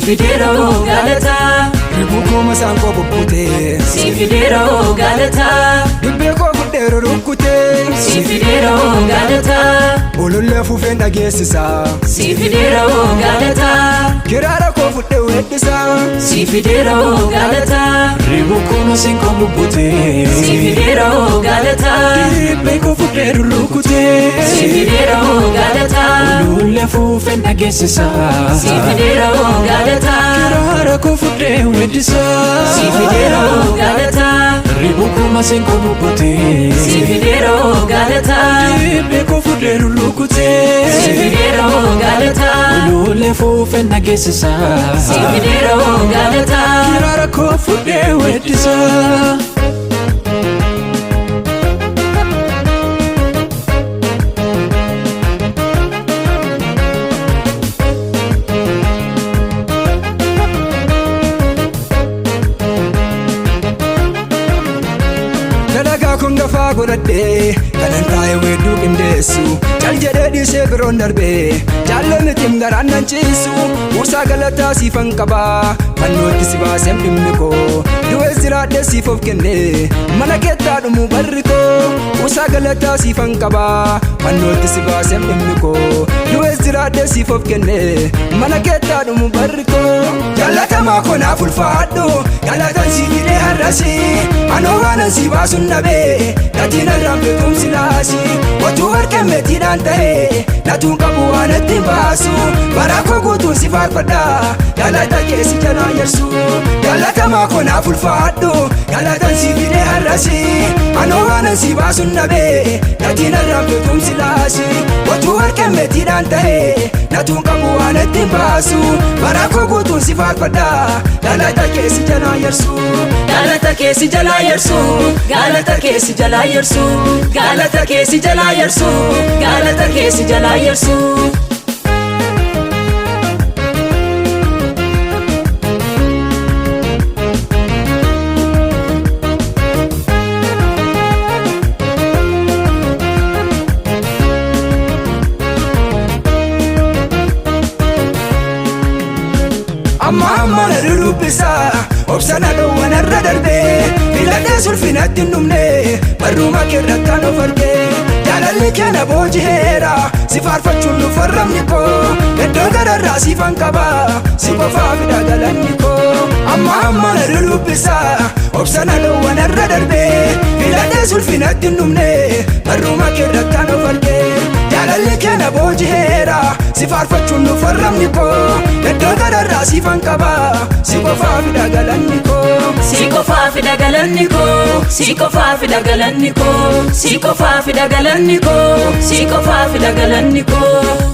fideera hoo galataa. Ribuu koo masaan koo bubbutee. Si fideera hoo galataa. Dibbee koo fudhee rurukkutee. Si fideera hoo galataa. Olollee afuufeen dhageessisaa. Si fideera hoo galataa. Kiraara koo fudhee weeddisaa. Si fideera hoo galataa. Ribuu koo maseen koo bubbutee. Si fideera hoo galataa. Dibbee koo fudhee rurrukkutee. Si fideera hoo galataa. Olollee afuufeen dhageessisaa. Si fideera hoo galataa. Kiraara koo fudhee weeddisaa. Si fideera hoo galataa. Ribuu koo maseen koo bubbutee. Si fideera hoo galataa. Dibbee koo fudhee rurrukkutee. Si fideera hoo galataa. Olollee afuufeen dhageessisaa. Si fideera hoo galataa. Kiraara koo fudhee weeddisaa. Dalagaa kun gafaa godhadhee kanan taa'e weedduu qindeessu cal jedhee dhiisee biroon darbee jaallee mitiim garaan nan ciisu kuusaa galataa siifan qabaa fannootti si baaseen dhimmi koo du'ees jiraadhee siif of kennee mana keettaa dhumu barri koo kuusaa galataa siifan qabaa fannootti si baaseen dhimmi koo du'ees jiraadhee siif of kennee mana keettaa dhumu barri koo jaalatamaa koo naaf ulfaadhu galatan si fidee har'asi anoo waanan si baasun dhabee gatiin irraan beekumsi laasi otuu harka meetiidhaan ta'ee natuun qabu waan ittiin baasu bara koo guutuun si faarfadha galata keessi jalaa yersu jaalatamaa koo naaf ulfaadhu galatan si fidee har'asi anoo waanan si baasun dhabee gatiin irraan beekumsi laasi otuu harka meetiidhaan ta'ee natuun qabu waan ittiin baasu bara koo guutuun si faarfadha galata keessi jalaa yersu. Galata keessi jalaa yersu. Galata keessi jalaa yersu. Galata keessi jalaa yersu. Galata keessi jalaa yersu. Amma amma na dudubbisa obsa na dhowwan irra darbee filadhee sulfinatti hin dhumne barruuma keerratti kan of argee jaalalli kee na booji'eera si faarfachuun nu farramni koo iddoo gararraa siifan qaba si qofaa fida galanni koo amma amma na dudubbisa obsa na dhowwan irra darbee filadhee sulfinatti hin dhumne barruuma keerratti kan of argee jaalalli kee na booji'eera si faarfachuun nu farramni koo iddoo gararraa siifan qaba si qofaa fida galanni koo. Si qofaa fida galanni koo. Si qofaa fida galanni koo. Si qofaa fida galanni koo. Si qofaa fida galanni koo.